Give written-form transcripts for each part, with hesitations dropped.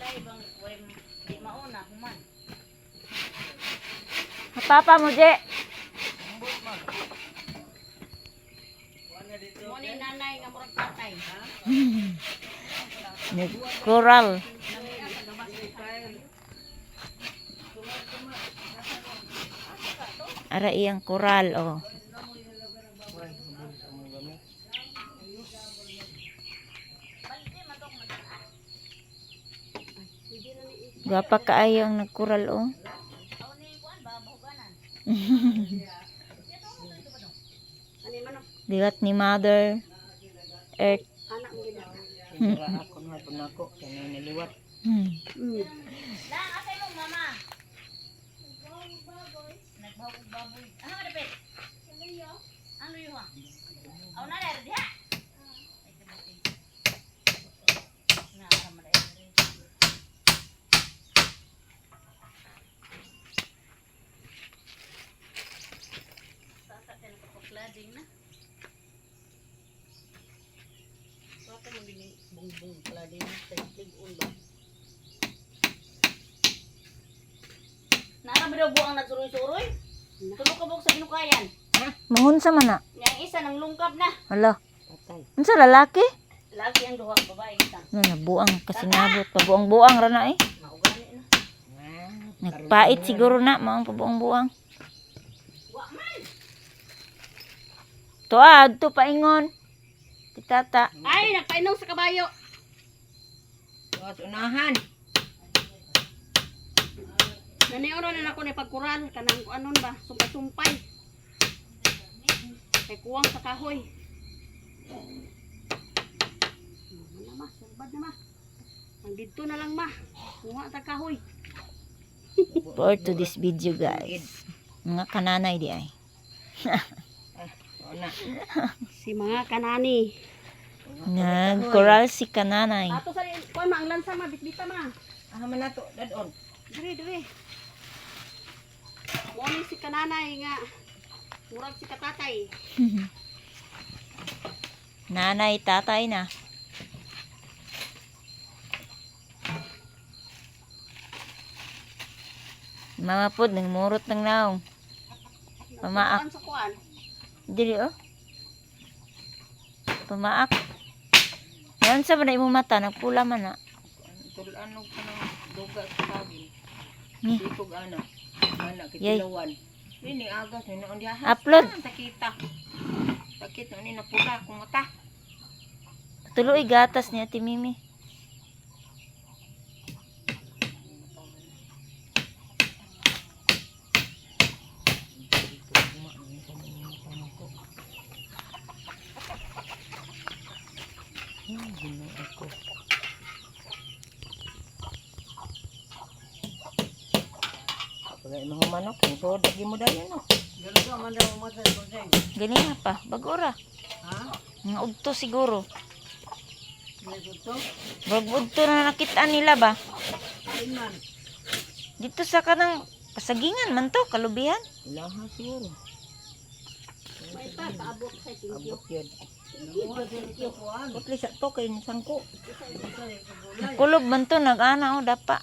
Tay bang way di mauna human. Papa mo, Je. Mo ni nanay nga murag tatay. Coral. Ara iyang coral, oh. Gwapa kaayo ang nagkural, oh. Ani man Liwat ni Mother Earth. anak mo gid. Wala ako na po nako kay naliwat. Lang asa imong mama? Nagbahog og baboy. Ano ka dapit? Ano yun ha? Aw na der diha. Ay kabuti. Na ara man dai. Sasa ka nakapaklading na. Wala mo din bungbong klading sa tig-un ba? Naara ba daw buang nagsuroy-suroy? Tulo ka buok sa binukayan. Mangunsa man na. Yang isa nang lungkap na. Hala. Patay. Unsa lalaki? Lagi ang duha babae isa. Na nabuang kasinabot pabuang-buang ra na eh. Maugani na. Ah, Nagpait siguro na maong pabuang-buang. Wa man. Tuad to paingon. Titata. Ay, nagpainom sa kabayo. Was unahan. Nanioro na nako ni pagkural kanang anon ba, sumpay-sumpay. Kay kuwang sa kahoy. Ano na ma, sulbad na ma. Ang didto na lang ma. Kuha ta kahoy. For to this video, guys. Mga kananay di ay. Una. Si mga kanani. Nagkoral si kananay. Ato sa kuan ma ang lansa ma bitbita ma. Ah, man nato dadon. Dire dire. Mo ni si kananay nga murag si katatay. Nanay, tatay na. Mama pod nangmurot ng naong. Pamaak. Kuan sa kuan. Dili oh. Pamaak. Ngayon sa man na imong mata nagpula man na. Tulan og kanang duga sa saging. Ni. Sikog ana. Ana Yay. kitilawan. Ini agas ni naon diha. Upload. Sakita. Sakit na ni napula akong mata. Tuloy gatas ni Ate Mimi. Ginoo ako. Pag imong manok, ang sod lagi mo dayon no. Ganina pa, bago ra. Nga udto siguro. Bag udto na nakita nila ba? Dito sa kanang kasagingan man to, kalubihan. Ilaha siguro. May pa paabot sa thank you. Abot yun. Putli sa to kay sangko. Kulob man to nag-ana oh dapa.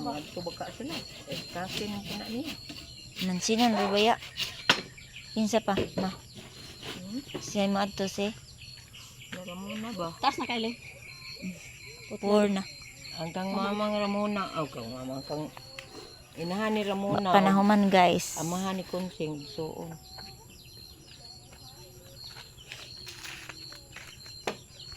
Mga baka sila. Eh, kasin ang kuna niya. Nansinan rubaya. Kinsa pa, ma. Siya mo adto si Na Ramona ba? Taas na kayle. poor na. Ang kang mamang Ramona. Aw, kang mamang kang inahan ni Ramona. Panahuman, guys. Amahan ni Konsing. Suon.